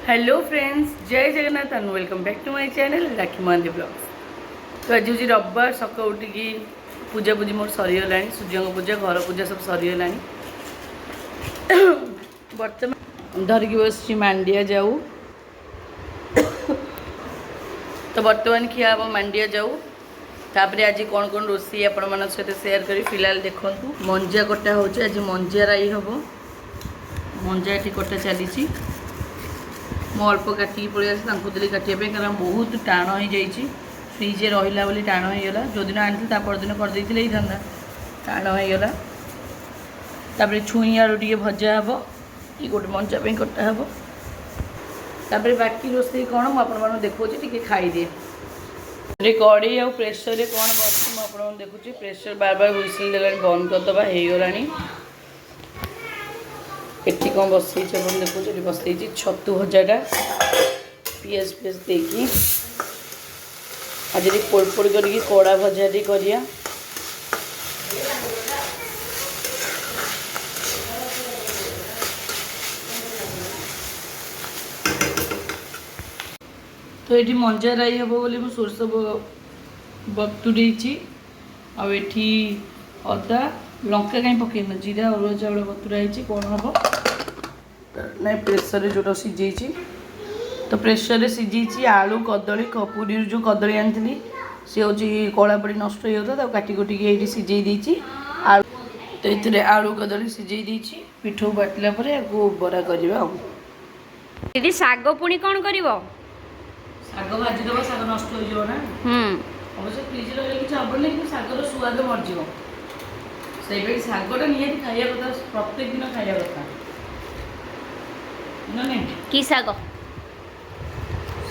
Hello friends, Jay Jagannath and welcome back to my channel Rakhi Mohanty blogs. ତ ଆଜି ହେଉଛି ରବିବାର। ସକାଳୁ ଉଠିକି ପୂଜାପୂଜି ମୋର ସରିଗଲାଣି। ସୂର୍ଯ୍ୟଙ୍କ ପୂଜା, ଘର ପୂଜା ସବୁ ସରିଗଲାଣି। ବର୍ତ୍ତମାନ ଧରିକି ବସିଛି ମାଣ୍ଡିଆ ଯାଉ। ତ ବର୍ତ୍ତମାନ ଖିଆ ହେବ ମାଣ୍ଡିଆ ଯାଉ। ତାପରେ ଆଜି କ'ଣ କ'ଣ ରୋଷେଇ ଆପଣମାନଙ୍କ ସହିତ ସେୟାର କରି ଫିଲହାଲ ଦେଖନ୍ତୁ। ମଞ୍ଜା କଟା ହେଉଛି, ଆଜି ମଞ୍ଜା ରାଇ ହେବ। ମଞ୍ଜା ଏଠି କଟା ଚାଲିଛି। ମୁଁ ଅଳ୍ପ କାଟିକି ପଳେଇ ଆସି ତାଙ୍କୁ ଦେଲି କାଟିବା ପାଇଁ, କାରଣ ବହୁତ ଟାଣ ହେଇଯାଇଛି। ଫ୍ରିଜ୍ରେ ରହିଲା ବୋଲି ଟାଣ ହେଇଗଲା। ଯେଉଁଦିନ ଆଣିଥିଲି ତା ପରଦିନ କରିଦେଇଥିଲେ ହେଇଥାନ୍ତା, ଟାଣ ହେଇଗଲା। ତାପରେ ଛୁଇଁ ଆଳୁ ଟିକେ ଭଜା ହେବ, କି ଗୋଟେ ମଞ୍ଜା ପାଇଁ କଟା ହେବ। ତାପରେ ବାକି ରୋଷେଇ କ'ଣ ମୁଁ ଆପଣମାନଙ୍କୁ ଦେଖାଉଛି। ଟିକେ ଖାଇଦିଏ। ଏଠି କଢ଼େଇ ଆଉ ପ୍ରେସରରେ କ'ଣ ବସିଛି ମୁଁ ଆପଣଙ୍କୁ ଦେଖୁଛି। ପ୍ରେସର ବାର ବାର ହୁଇସିଲ୍ ଦେଲାଣି, ବନ୍ଦ କରିଦେବା, ହେଇଗଲାଣି। ଏଠି କ'ଣ ବସେଇଛି ଆପଣ ଦେଖୁଛି। ଏଠି ବସେଇଛି ଛତୁ ଭଜାଟା, ପିଆଜ ଫିଆଜ ଦେଇକି। ଆଜି ଟିକେ ପୋଡ଼ ପୋଡ଼ କରିକି କଡ଼ା ଭଜା ଟିକେ କରିବା। ତ ଏଠି ମଞ୍ଜା ରାଇ ହେବ ବୋଲି ମୁଁ ସୋରିଷ ବତୁରେଇଛି। ଆଉ ଏଠି ଅଦା ଲଙ୍କା କାହିଁ ପକେଇନ, ଜିରା ଅରୁଆ ଚାଉଳ ବତୁରା ହେଇଛି। କ'ଣ ହେବ ନାଇଁ, ପ୍ରେସରରେ ଯେଉଁଟା ସିଝେଇଛି, ତ ପ୍ରେସରରେ ସିଝେଇଛି ଆଳୁ କଦଳୀ। ପୁରୀରୁ ଯେଉଁ କଦଳୀ ଆଣିଥିଲି ସେ ହେଉଛି କଳା ପଡ଼ି ନଷ୍ଟ ହେଇଯାଉଥିଲା, ତାକୁ କାଟି କୁଟିକି ଏଇଠି ସିଝେଇ ଦେଇଛି ଆଳୁ। ତ ଏଥିରେ ଆଳୁ କଦଳୀ ସିଝେଇ ଦେଇଛି। ପିଠଉ ବାଟିଲା ପରେ ଆକୁ ବରା କରିବା। ଆଉ ଦିଦି, ଶାଗ ପୁଣି କ'ଣ କରିବ? ଶାଗ ଭାଜିଦେବା, ଶାଗ ନଷ୍ଟ ହେଇଯିବ ନା। ଅବଶ୍ୟ ଫ୍ରିଜ୍ ରହିଲେ କିଛି ହେବନି, କିନ୍ତୁ ଶାଗର ସୁଆଦ ମରିଯିବ। ସେଇପାଇଁ ଶାଗଟା ନିହାତି ଖାଇବା କଥା, ପ୍ରତ୍ୟେକ ଦିନ ଖାଇବା କଥା ନା ନାଇଁ? କି ଶାଗ?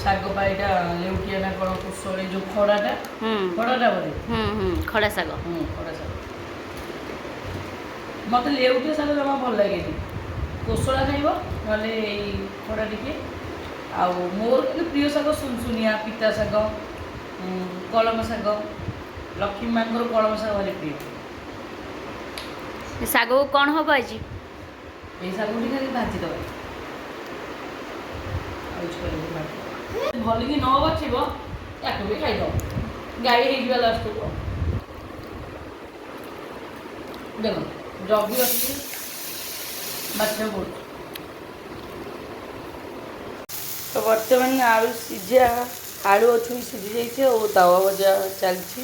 ଶାଗ ପା ଏଇଟା ଲେଉଟିଆ ନା କ'ଣ, କୁଶଳୀ, ଯେଉଁ ଖଡ଼ାଟା। ଖଡ଼ାଟା ବୋଧେ। ହୁଁ ହୁଁ ଖଡ଼ା ଶାଗ। ହୁଁ, ଖଡ଼ା ଶାଗ। ମୋତେ ଲେଉଟିଆ ଶାଗ ଜମା ଭଲ ଲାଗେନି। କୋଶଳା ଖାଇବ, ନହେଲେ ଏଇ ଖଡ଼ା ଟିକେ। ଆଉ ମୋର କିନ୍ତୁ ପ୍ରିୟ ଶାଗ ସୁନସୁନିଆ, ପିତା ଶାଗ, କଳମ ଶାଗ। ଲକ୍ଷ୍ମୀ ମାଙ୍କର କଳମ ଶାଗ ଭାରି ପ୍ରିୟ। ଏ ଶାଗକୁ କ'ଣ ହବ ଆଜି? ଏଇ ଶାଗକୁ ଟିକେ ଖାଲି ଭାଜିଦେବା, ଆଉ କିଛି କରିବୁନି, ଭାଜିଦେବା। ଭଲକି ନ ବାଛିବ ତାକୁ ବି ଖାଇଦେବ, ଗାଈ ହେଇଯିବା ଲାଷ୍ଟକୁ। ଦେଖ, ଜଗି ରଖିକି ବାଛିବାକୁ ପଡ଼ୁଛି। ତ ବର୍ତ୍ତମାନ ଆଳୁ ସିଝା, ଆଳୁ ଆଉ ଛୁଇଁ ସିଝି ଯାଇଛି ଆଉ ତାୱା ଭଜା ଚାଲିଛି।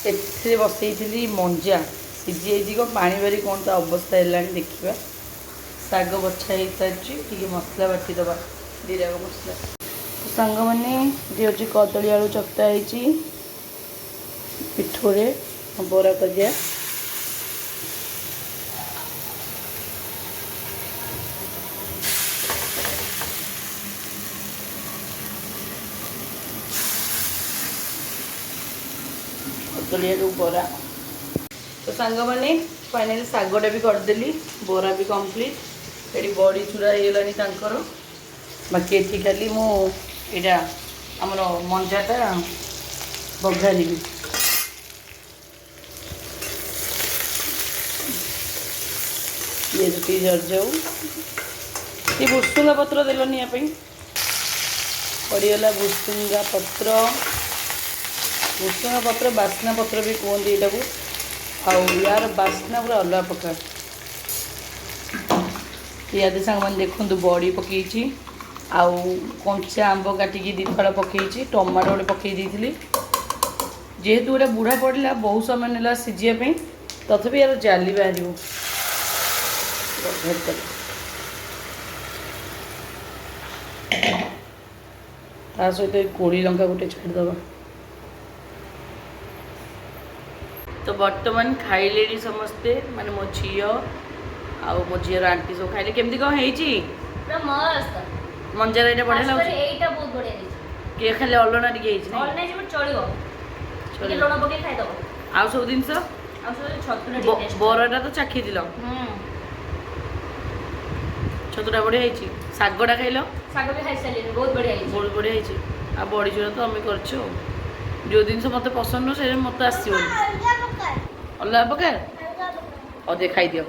ଏଥିରେ ବସେଇଥିଲି ମଞ୍ଜା, ସିଝି ଯାଇଛି କ'ଣ, ପାଣି ବାରି କ'ଣ ତା ଅବସ୍ଥା ହେଲାଣି ଦେଖିବା। ଶାଗ ବଛା ହେଇସାରିଛି, ଟିକେ ମସଲା ବାଟିଦେବା, ଜିରାକ ମସଲା। ତ ସାଙ୍ଗମାନେ, ଏଠି ହେଉଛି କଦଳୀ ଆଳୁ ଚକଟା ହେଇଛି, ପିଠଉରେ ବରା କରିବା। କଦଳୀ ଆଳୁ ବରା। ତ ସାଙ୍ଗମାନେ, ଫାଇନାଲି ଶାଗଟା ବି କରିଦେଲି, ବରା ବି କମ୍ପ୍ଲିଟ୍। ଏଠି ବଡ଼ି ଚୁରା ହେଇଗଲାଣି ତାଙ୍କର। ବାକି ଏଠି ଖାଲି ମୁଁ ଏଇଟା ଆମର ମଞ୍ଜାଟା ବଘାରିବି। ପିଆଜ ଟିକେ ଜରିଯାଉ। ଟିକେ ଭୁସୁଙ୍ଗା ପତ୍ର ଦେଲନି ୟା ପାଇଁ। ପଡ଼ିଗଲା ଭୁସୁଙ୍ଗା ପତ୍ର। ଭୁସୁଙ୍ଗା ପତ୍ର, ବାସ୍ନା ପତ୍ର ବି କୁହନ୍ତି ଏଇଟାକୁ। ଆଉ ୟାର ବାସ୍ନା ପୁରା ଅଲଗା ପ୍ରକାର। ପିଆଜ ସାଙ୍ଗମାନେ ଦେଖନ୍ତୁ, ବଡ଼ି ପକେଇଛି ଆଉ କଞ୍ଚା ଆମ୍ବ କାଟିକି ଦୁଇ ଫାଳ ପକେଇଛି, ଟମାଟୋ ଗୋଟେ ପକେଇ ଦେଇଥିଲି। ଯେହେତୁ ଗୋଟେ ବୁଢ଼ା ପଡ଼ିଲା, ବହୁତ ସମୟ ନେଲା ସିଝିବା ପାଇଁ, ତଥାପି ୟାର ଜାଲି ବାହାରିବ। ବଘାରିଦେବା। ତା ସହିତ ଏଇ କୋଳି ଲଙ୍କା ଗୋଟେ ଛାଡ଼ିଦେବା। ତ ବର୍ତ୍ତମାନ ଖାଇଲେଣି ସମସ୍ତେ, ମାନେ ମୋ ଝିଅ ଆଉ ମୋ ଝିଅର ଆଣ୍ଟି ସବୁ ଖାଇଲେ। କେମିତି କ'ଣ ହେଇଛି? ପୁରା ମସ୍ତ। ମଞ୍ଜା ଏଇଟା ବଢ଼ିଆ ଖାସ କରି ଲାଗୁଛି। ଏଇଟା ବହୁତ ବଢ଼ିଆ ହେଇଛି। କିଏ ଖାଲି ଅଲଣା ଟିକେ ହେଇଛି ନାଇଁ? ଅଲଣା ହେଇଛି, ଚଳିବ ଟିକେ। ଚଳିବ। ଲୁଣ ପକେଇ ଖାଇଦବ। ଆଉ ସବୁ ଜିନିଷ? ଆଉ ସବୁ ଛତୁଟା ଟିକେ ଟେଷ୍ଟ। ବରାଟା ତ ଚାଖିଥିଲ? ଛତୁଟା ବଢ଼ିଆ ହେଇଛି। ଶାଗଟା ଖାଇଲ? ଶାଗ ବି ଖାଇସାରିଲିଣି, ବହୁତ ବଢ଼ିଆ ହେଇଛି। ବହୁତ ବଢ଼ିଆ ହେଇଛି। ଆଉ ବଡ଼ି ଚୁରା ତ ଆମେ କରିଛୁ। ଆଉ ଯେଉଁ ଜିନିଷ ମୋତେ ପସନ୍ଦ ନୁହଁ, ସେଇଟା ମୋତେ ଆସିବନି। ଅଲଗା ପ୍ରକାର। ହଉ ଦେ, ଖାଇଦିଅ।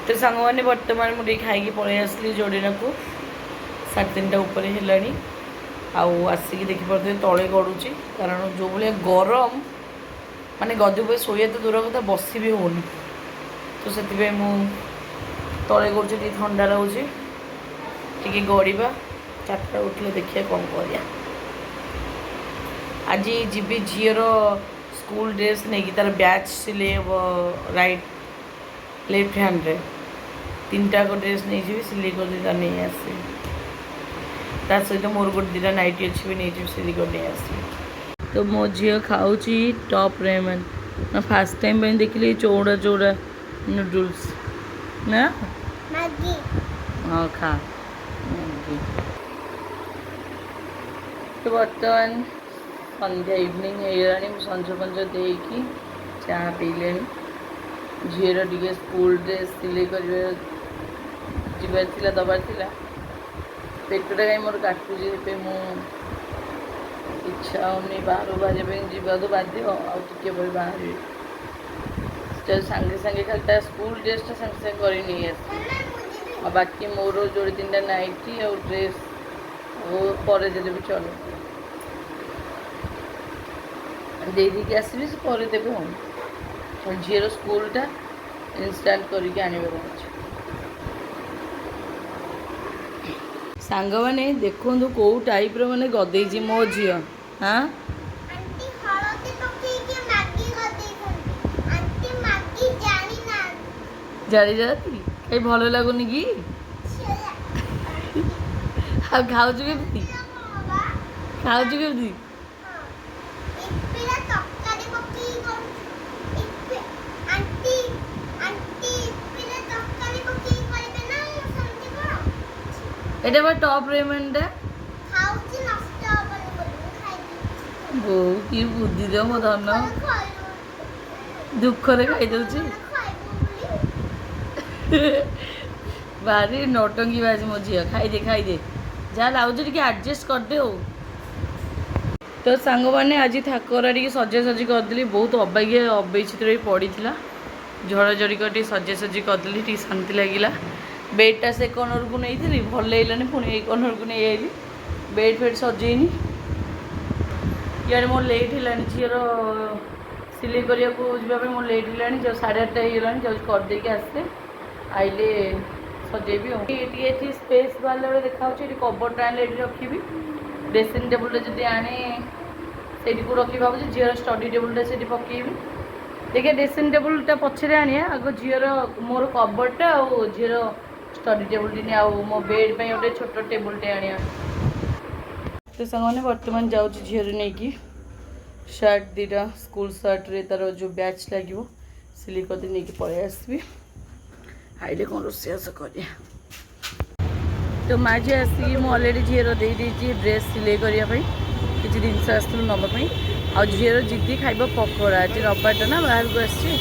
ତ ସାଙ୍ଗମାନେ, ବର୍ତ୍ତମାନ ମୁଁ ଟିକେ ଖାଇକି ପଳେଇ ଆସିଲି ଯୋଡ଼ିନାକୁ। 3:30 ଉପରେ ହେଲାଣି। ଆଉ ଆସିକି ଦେଖିପାରୁଥିବେ, ତଳେ ଗଡ଼ୁଛି, କାରଣ ଯେଉଁ ଭଳିଆ ଗରମ, ମାନେ ଗଦି ଉପରେ ଶୋଇବା ତ ଦୂର କଥା, ବସି ବି ହେଉନି। ତ ସେଥିପାଇଁ ମୁଁ ତଳେ ଗଡ଼ୁଛି, ଟିକେ ଥଣ୍ଡା ଲାଗୁଛି। ଟିକେ ଗଡ଼ିବା, 4ଟା ଉଠିଲେ ଦେଖିବା କ'ଣ କରିବା। ଆଜି ଯିବି ଝିଅର ସ୍କୁଲ ଡ୍ରେସ୍ ନେଇକି, ତାର ବ୍ୟାଚ୍ ସିଲେଇ ହେବ ରାଇଟ୍ ଲେଫ୍ଟ ହ୍ୟାଣ୍ଡରେ। ତିନିଟାକ ଡ୍ରେସ୍ ନେଇଯିବି, ସିଲେଇ କରିଦେଇ ତାର ନେଇ ଆସିବି। ତା ସହିତ ମୋର ଗୋଟେ ଦୁଇଟା ନାଇଟି ଅଛି ବି, ନେଇଯିବି, ସିଲେଇ କରି ନେଇ ଆସିବି। ତ ମୋ ଝିଅ ଖାଉଛି ଟପ୍ ରେମେନ୍ ନା। ଫାର୍ଷ୍ଟ ଟାଇମ୍ ପାଇଁ ଦେଖିଲି ଚଉଡ଼ା ଚଉଡ଼ା ନୁଡୁଲ୍ସ ନା। ମ୍ୟାଗି। ହଁ, ଖା ମ୍ୟାଗି। ତ ବର୍ତ୍ତମାନ ସନ୍ଧ୍ୟା, ଇଭିନିଂ ହେଇଗଲାଣି। ମୁଁ ସଞ୍ଜ ଫଞ୍ଜ ଦେଇକି ଚା ପିଇଲେଣି। ଝିଅର ଟିକେ ସ୍କୁଲ ଡ୍ରେସ୍ ସିଲେଇ କରିବା ଯିବାର ଥିଲା, ଦେବାର ଥିଲା। ପେଟଟା କାହିଁ ମୋର କାଟୁଛି, ସେଥିପାଇଁ ମୁଁ ଇଚ୍ଛା ହେଉନି ବାହାରକୁ ବାହାରିବା ପାଇଁ। ଯିବାକୁ ବାଧ୍ୟ, ଆଉ ଟିକେ ପରେ ବାହାରିବି। ସେ ସାଙ୍ଗେ ସାଙ୍ଗେ ଖାଲି ତା ସ୍କୁଲ ଡ୍ରେସ୍ଟା ସାଙ୍ଗେ ସାଙ୍ଗେ କରି ନେଇ ଆସିବି। ମାମା, ମୁଁ ଯିବି। ଆଉ ବାକି ମୋର ଯୋଡ଼େ ତିନିଟା ନାଇଟି ଆଉ ଡ୍ରେସ୍ ଆଉ ପରେ ଦେଲେ ବି ଚଳିବ। ଦେଇ ଦେଇକି ଆସିବି, ସେ ପରେ ଦେବେ। ଆଉ ଝିଅର ସ୍କୁଲଟା ଇନଷ୍ଟାଣ୍ଟ କରିକି ଆଣିବାର ଅଛି। ସାଙ୍ଗମାନେ, ଦେଖନ୍ତୁ କେଉଁ ଟାଇପ୍ର ମାନେ ଗଦେଇଛି ମୋ ଝିଅ। ହଁ। ଆଣ୍ଟି ହଳଦୀ ପକେଇକି ମ୍ୟାଗି କରିଦେଇଛନ୍ତି। ଆଣ୍ଟି ମ୍ୟାଗି ଜାଣିନାହାନ୍ତି। ଜାଣି ଯାଆନ୍ତି କାଇଁ, ଭଲ ଲାଗୁନି କି? ଛେଲା। ଆଉ ଖାଉଛୁ କେମିତି? ବାବା। ଖାଉଛୁ କେମିତି? ହଁ, ଇପିରେ ତରକାରୀ ପକେଇକି କରୁଛୁ ଇପି। ଆଣ୍ଟି, ଆଣ୍ଟି, ଇପିରେ ତରକାରୀ ପକେଇକି କରିବେ ନା? ମୁଁ ସେମିତି କଣ ଏଇଟା ବା ଟପ୍ ରେମେନ୍ଟା। ଖାଉଛି, ନଷ୍ଟ ହବନି ବୋଲି ମୁଁ ଖାଇଦେଉଛି। ବୋଉ କି ବୁଦ୍ଧି ଦିଅ ମୋ ଧନ। ଖାଇବୁ। ଦୁଃଖରେ ଖାଇଦେଉଛି। ଖାଇବୁ ବୋଲି। ଭାରି ନୌଟଙ୍କି ବାଜି ମୋ ଝିଅ। ଖାଇଦେ, ଖାଇଦେ, ଯାହା ଲାଗୁଛି ଟିକେ ଆଡ଼ଜଷ୍ଟ କରିଦେ। ଆଉ ତ ସାଙ୍ଗମାନେ, ଆଜି ଥାକରା ଟିକେ ସଜାସଜି କରିଦେଲି। ବହୁତ ଅବାଗିଆ ଅବେଚିତ୍ର ବି ପଡ଼ିଥିଲା। ଝଡ଼ାଝଡ଼ି କରି ଟିକେ ସଜାସଜି କରିଦେଲି, ଟିକେ ଶାନ୍ତି ଲାଗିଲା। ବେଡ଼୍ଟା ସେ କର୍ଣ୍ଣରକୁ ନେଇଥିଲି, ଭଲ ଲାଗିଲାନି, ପୁଣି ଏଇ କର୍ଣ୍ଣରକୁ ନେଇ ଆଇଲି। ବେଡ଼୍ ଫେଡ଼୍ ସଜେଇନି। ଇଆଡ଼େ ମୋର ଲେଟ୍ ହେଲାଣି, ଝିଅର ସିଲେଇ କରିବାକୁ ଯିବା ପାଇଁ ମୋର ଲେଟ୍ ହେଲାଣି। ଯେଉଁ 8:30 ହେଇଗଲାଣି, ଯାଉଛି କରିଦେଇକି ଆସେ, ଆଇଲେ ସଜେଇବି। ଆଉ ଟିକେ ଏଠି ସ୍ପେସ୍ ବାହାରିଲା ବେଳେ ଦେଖାହେଉଛି। ଏଠି କବର୍ଡ଼ଟା ଆଣିଲେ ଏଠି ରଖିବି। ଡ୍ରେସିଂ ଟେବୁଲଟା ଯଦି ଆଣେ, ସେଇଠିକୁ ରଖିବି ଭାବୁଛି। ଝିଅର ଷ୍ଟଡି ଟେବୁଲଟା ସେଠି ପକେଇବି। ଦେଖିବା, ଡ୍ରେସିଂ ଟେବୁଲଟା ପଛରେ ଆଣିବା। ଆଗ ଝିଅର ମୋର କବର୍ଡ଼ଟା ଆଉ ଝିଅର ଷ୍ଟଡି ଟେବୁଲଟି ନିଏ, ଆଉ ମୋ ବେଡ଼୍ ପାଇଁ ଗୋଟେ ଛୋଟ ଟେବୁଲଟେ ଆଣିବା। ତ ସାଙ୍ଗମାନେ, ବର୍ତ୍ତମାନ ଯାଉଛି ଝିଅର ନେଇକି ସାର୍ଟ ଦୁଇଟା, ସ୍କୁଲ ସାର୍ଟରେ ତାର ଯେଉଁ ବ୍ୟାଚ୍ ଲାଗିବ, ସିଲେଇ କରିଦେଇ ନେଇକି ପଳେଇ ଆସିବି। ଆଇଲେ କ'ଣ ରୋଷେଇବାସ କରିବା। ତ ମା ଝିଅ ଆସିକି, ମୁଁ ଅଲରେଡ଼ି ଝିଅର ଦେଇଦେଇଛି ଡ୍ରେସ୍ ସିଲେଇ କରିବା ପାଇଁ। କିଛି ଜିନିଷ ଆସିଥିଲୁ ନେବା ପାଇଁ। ଆଉ ଝିଅର ଜିଦି, ଖାଇବ ପକୋଡ଼ା। ଆଜି ରବିବାରଟା ନା, ବାହାରକୁ ଆସିଛି,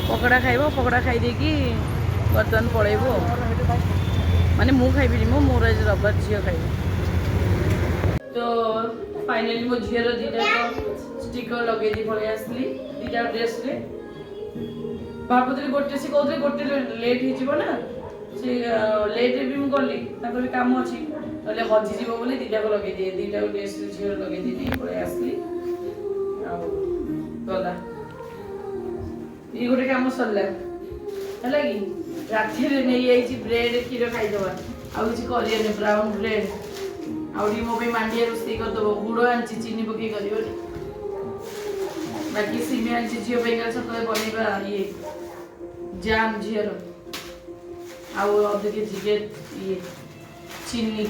ପକୋଡ଼ା ଖାଇବ। ପକୋଡ଼ା ଖାଇ ଦେଇକି ବର୍ତ୍ତମାନ ପଳେଇବୁ। ଆଉ ମାନେ ମୁଁ ଖାଇବିନି, ମୋର ଆଜି ରବିବାର, ଝିଅ ଖାଇବ। ତ ଫାଇନାଲି ମୋ ଝିଅର ଦୁଇଟା ଷ୍ଟିକର ଲଗେଇ ଦେଇ ପଳେଇ ଆସିଲି ଦୁଇଟା ଡ୍ରେସ୍ରେ। ଭାବୁଥିଲି ଗୋଟେ, ସେ କହୁଥିଲେ ଗୋଟେ ଲେଟ୍ ହେଇଯିବ ନା, ସେ ଲେଟ୍ରେ ବି ମୁଁ ଗଲି, ତାଙ୍କର ବି କାମ ଅଛି, ନହେଲେ ହଜିଯିବ ବୋଲି ଦୁଇଟାକୁ ଲଗେଇ ଦିଏ। ଦୁଇଟାକୁ ଡ୍ରେସ୍ ଝିଅର ଲଗେଇ ଦେଇ ନେଇ ପଳେଇ ଆସିଲି। ଆଉ ଗଲା, ଇଏ ଗୋଟେ କାମ ସରିଲା। ହେଲା କି, ରାତିରେ ନେଇଯାଇଛି ବ୍ରେଡ୍, କ୍ଷୀର ଖାଇଦେବା, ଆଉ କିଛି କରିବାନି। ବ୍ରାଉନ୍ ବ୍ରେଡ୍ ଆଉ ଟିକେ ମୋ ପାଇଁ ମାଣ୍ଡିଆ ରୋଷେଇ କରିଦେବ। ଗୁଡ଼ ଆଣିଛି, ଚିନି ପକେଇ କରିବନି। ବାକି ସିମେଇ ଆଣିଛି ଝିଅ ପାଇଁ, କାଲି ସକାଳେ ବନେଇବା ଇଏ ଜାମ୍ ଝିଅର। ଆଉ ଅଧ କେଜି ଇଏ ଚିନି,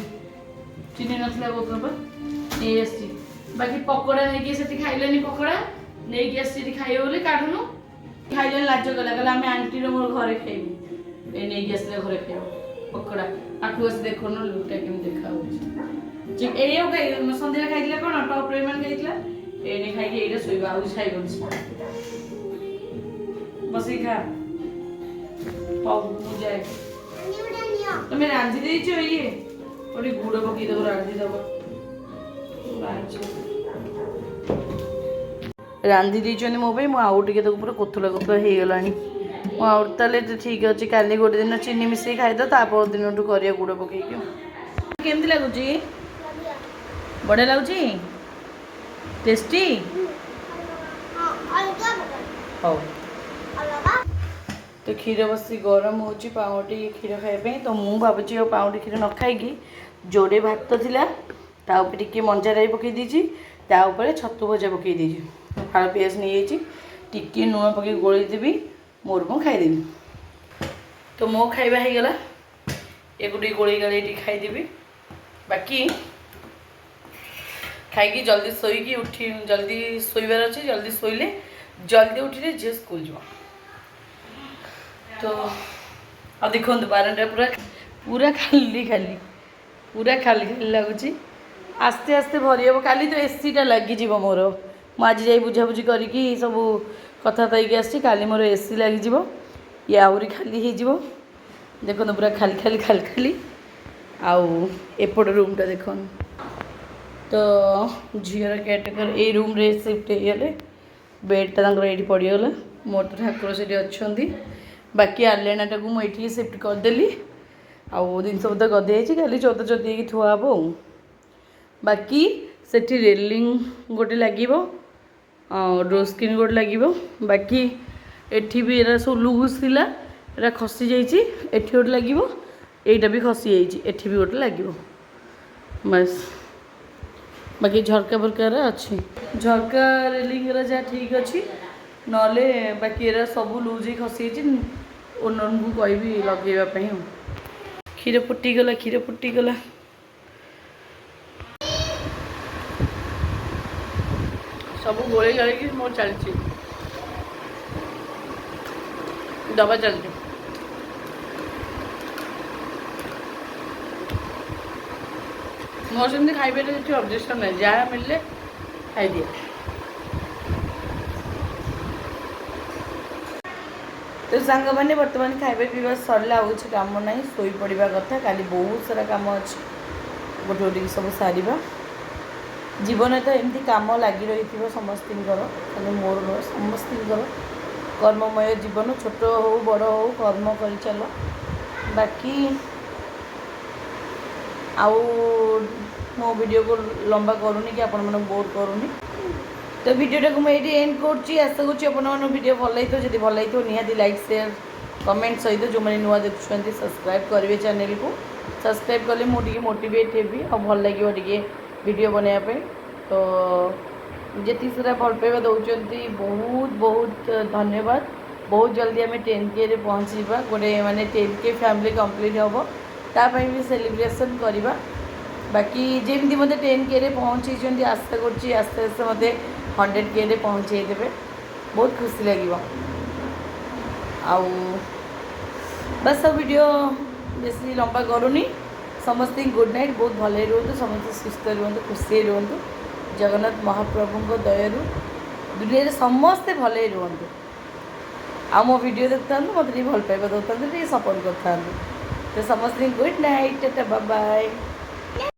ଚିନି ନଥିଲା କହୁଥିଲା ପା, ନେଇ ଆସିଛି। ବାକି ପକୋଡ଼ା ନେଇକି ସେଠି ଖାଇଲେନି। ପକୋଡ଼ା ନେଇକି ଆସିଛି ଏଠି ଖାଇବ ବୋଲି, କାଢୁନୁ। ଖାଇଲେନି, ଲାଜ କଲା, କହିଲା ଆମେ ଆଣ୍ଟିର ମୋର ଘରେ ଖାଇବୁ। ଏ ନେଇକି ଆସିଲେ, ଘରେ ଖାଇବ ପକୋଡ଼ା। ଆଖୁ ଆସି ଦେଖୁନୁ ଲୁକଟା କେମିତି ଦେଖା ହଉଛି। ଏଇଆକୁ ଖାଇ ସନ୍ଧ୍ୟାରେ ଖାଇଥିଲା କ'ଣ, ଟପ୍ ରେମେନ୍ ଖାଇଥିଲା। ଏଇନେ ଖାଇକି ଏଇଟା ଶୋଇବ, ଆଉ କିଛି ଖାଇବନି। ବସିକି ଖା। ହଉ, ମୁଁ ଯାଏ। ଆଣ୍ଟି, ଗୋଟେ ନିଅ। ତମେ ରାନ୍ଧି ଦେଇଛ ଇଏ, ଗୋଟେ ଗୁଡ଼ ପକେଇ ଦବ, ରାନ୍ଧି ଦବ। ରାନ୍ଧି ଦେଇଛନ୍ତି ମୋ ପାଇଁ। ମୁଁ ଆଉ ଟିକେ ତାକୁ ପୁରା କୋତଲା କୋତଲା ହେଇଗଲାଣି। ମୁଁ ଆଉ ତାହେଲେ ଠିକ୍ ଅଛି, କାଲି ଗୋଟେ ଦିନ ଚିନି ମିଶେଇ ଖାଇଦବ, ତା ପର ଦିନଠୁ କରିବା ଗୁଡ଼ ପକେଇକି। ଆଉ କେମିତି ଲାଗୁଛି? ବଢ଼ିଆ ଲାଗୁଛି, ଟେଷ୍ଟି। ଅଲଗା ପ୍ରକାର। ହଉ। ଅଲଗା। ତ କ୍ଷୀର ବସି ଗରମ ହେଉଛି ପାଉଁରୁଟି କ୍ଷୀର ଖାଇବା ପାଇଁ। ତ ମୁଁ ଭାବୁଛି ଆଉ ପାଉଁରୁଟି କ୍ଷୀର ନ ଖାଇକି ଯୋଡ଼େ ଭାତ ଥିଲା, ତା ଉପରେ ଟିକେ ମଞ୍ଜା ରାଇ ପକାଇ ଦେଇଛି, ତା ଉପରେ ଛତୁ ଭଜା ପକାଇ ଦେଇଛି, ଫାଳ ପିଆଜ ନେଇଯାଇଛି, ଟିକେ ଲୁଣ ପକାଇ ଗୋଳେଇ ଦେବି, ମୋର ମୁଁ ଖାଇଦେବି। ତ ମୋ ଖାଇବା ହେଇଗଲା, ଏକୁ ଟିକେ ଗୋଳେଇ ଗାଳେଇ ଟିକେ ଖାଇଦେବି। ବାକି ଖାଇକି ଜଲ୍ଦି ଶୋଇକି ଉଠି, ଜଲ୍ଦି ଶୋଇବାର ଅଛି। ଜଲ୍ଦି ଶୋଇଲେ ଜଲ୍ଦି ଉଠିଲେ ଝିଅ ସ୍କୁଲ ଯିବ। ତ ଆଉ ଦେଖନ୍ତୁ, ବାରଣ୍ଡା ପୁରା ପୁରା ଖାଲି ଖାଲି, ପୁରା ଖାଲି ଖାଲି ଲାଗୁଛି। ଆସ୍ତେ ଆସ୍ତେ ଭରି ହେବ। କାଲି ତ ଏସିଟା ଲାଗିଯିବ ମୋର। ମୁଁ ଆଜି ଯାଇ ବୁଝାବୁଝି କରିକି ସବୁ କଥା ହେଇକି ଆସିଛି। କାଲି ମୋର ଏସି ଲାଗିଯିବ, ଇଏ ଆହୁରି ଖାଲି ହେଇଯିବ। ଦେଖନ୍ତୁ, ପୁରା ଖାଲି ଖାଲି ଖାଲି ଖାଲି। ଆଉ ଏପଟ ରୁମ୍ଟା ଦେଖନ୍ତୁ। ତ ଝିଅର କେୟାରଟେକର ଏଇ ରୁମ୍ରେ ସିଫ୍ଟ ହେଇଗଲେ, ବେଡ଼୍ଟା ତାଙ୍କର ଏଇଠି ପଡ଼ିଗଲା। ମୋର ତ ଠାକୁର ସେଠି ଅଛନ୍ତି। ବାକି ଆଲେଣାଟାକୁ ମୁଁ ଏଇଠିକି ସିଫ୍ଟ କରିଦେଲି। ଆଉ ଜିନିଷପତ୍ର ଗଦି ହେଇଛି, ଖାଲି ଚଉଦ ଚଉଦ ହେଇକି ଥୁଆ ହେବ। ଆଉ ବାକି ସେଠି ରେଲିଂ ଗୋଟେ ଲାଗିବ, ଆଉ ଡୋର୍ ସ୍କ୍ରିନ୍ ଗୋଟେ ଲାଗିବ। ବାକି ଏଠି ବି ଏରା ସବୁ ଲୁଜ୍ ଥିଲା, ଏରା ଖସି ଯାଇଛି। ଏଠି ଗୋଟେ ଲାଗିବ, ଏଇଟା ବି ଖସି ଯାଇଛି, ଏଠି ବି ଗୋଟେ ଲାଗିବ, ବାସ୍। ବାକି ଝରକା ଫରକାରେ ଅଛି, ଝରକା ରେଲିଂର ଯାହା ଠିକ୍ ଅଛି, ନହେଲେ ବାକି ଏରା ସବୁ ଲୁଜ୍ ହେଇ ଖସିଯାଇଛି। ଓନରଙ୍କୁ କହିବି ଲଗେଇବା ପାଇଁ। ଆଉ କ୍ଷୀର ଫୁଟିଗଲା, କ୍ଷୀର ଫୁଟିଗଲା। ସବୁ ଗୋଳେଇ ଗାଳେଇକି ମୋର ଚାଲିଛି, ଦବା ଚାଲିଛି। ମୋର ସେମିତି ଖାଇବାରେ କିଛି ଅବଜେକ୍ସନ୍ ନାହିଁ, ଯାହା ମିଳିଲେ ଖାଇଦିଏ। ତ ସାଙ୍ଗମାନେ, ବର୍ତ୍ତମାନ ଖାଇବା ପିଇବା ସରିଲା, ଆଉ କିଛି କାମ ନାହିଁ, ଶୋଇପଡ଼ିବା କଥା। କାଲି ବହୁତ ସାରା କାମ ଅଛି, ଗୋଟେ ଗୋଟିକି ସବୁ ସାରିବା। ଜୀବନରେ ତ ଏମିତି କାମ ଲାଗି ରହିଥିବ ସମସ୍ତଙ୍କର, ଖାଲି ମୋର ନୁହେଁ, ସମସ୍ତଙ୍କର। କର୍ମମୟ ଜୀବନ, ଛୋଟ ହଉ ବଡ଼ ହଉ, କର୍ମ କରି ଚାଲ। ବାକି ଆଉ ମୋ ଭିଡ଼ିଓକୁ ଲମ୍ବା କରୁନି କି ଆପଣମାନଙ୍କୁ ବୋର୍ କରୁନି। ତ ଭିଡ଼ିଓଟାକୁ ମୁଁ ଏଇଠି ଏଣ୍ଡ କରୁଛି। ଆଶା କରୁଛି ଆପଣମାନଙ୍କୁ ଭିଡ଼ିଓ ଭଲ ଲାଗିଥିବ। ଯଦି ଭଲ ଲାଗିଥିବ, ନିହାତି ଲାଇକ୍, ସେୟାର, କମେଣ୍ଟ ସହିତ ଯେଉଁମାନେ ନୂଆ ଦେଖୁଛନ୍ତି, ସବସ୍କ୍ରାଇବ୍ କରିବେ ଚ୍ୟାନେଲକୁ। ସବସ୍କ୍ରାଇବ୍ କଲେ ମୁଁ ଟିକେ ମୋଟିଭେଟ୍ ହେବି ଆଉ ଭଲ ଲାଗିବ ଟିକେ ଭିଡ଼ିଓ ବନେଇବା ପାଇଁ। ତ ଯେତିକି ସାରା ଭଲ ପାଇବା ଦେଉଛନ୍ତି, ବହୁତ ବହୁତ ଧନ୍ୟବାଦ। ବହୁତ ଜଲ୍ଦି ଆମେ 10Kରେ ପହଞ୍ଚିଯିବା। ଗୋଟେ ମାନେ 10K family complete ହେବ, ତା ପାଇଁ ବି ସେଲିବ୍ରେସନ୍ କରିବା। ବାକି ଯେମିତି ମୋତେ 10Kରେ ପହଞ୍ଚେଇଛନ୍ତି, ଆଶା କରୁଛି ଆସ୍ତେ ଆସ୍ତେ ମୋତେ 100Kରେ ପହଞ୍ଚେଇ ଦେବେ, ବହୁତ ଖୁସି ଲାଗିବ। ଆଉ ବାସ୍, ଆଉ ଭିଡ଼ିଓ ବେଶୀ ଲମ୍ବା କରୁନି। ସମସ୍ତଙ୍କୁ ଗୁଡ଼୍ ନାଇଟ୍। ବହୁତ ଭଲରେ ରୁହନ୍ତୁ ସମସ୍ତେ, ସୁସ୍ଥ ରୁହନ୍ତୁ, ଖୁସିରେ ରୁହନ୍ତୁ। ଜଗନ୍ନାଥ ମହାପ୍ରଭୁଙ୍କ ଦୟାରୁ ଦୁନିଆରେ ସମସ୍ତେ ଭଲରେ ରୁହନ୍ତୁ। ଆଉ ମୋ ଭିଡ଼ିଓ ଦେଖୁଥାନ୍ତୁ, ମୋତେ ଟିକେ ଭଲ ପାଇବା ଦେଉଥାନ୍ତୁ, ଟିକେ ସପୋର୍ଟ କରିଥାନ୍ତୁ। ତ ସମସ୍ତଙ୍କୁ ଗୁଡ଼୍ ନାଇଟ୍, ଟାଟା, ବାଏ।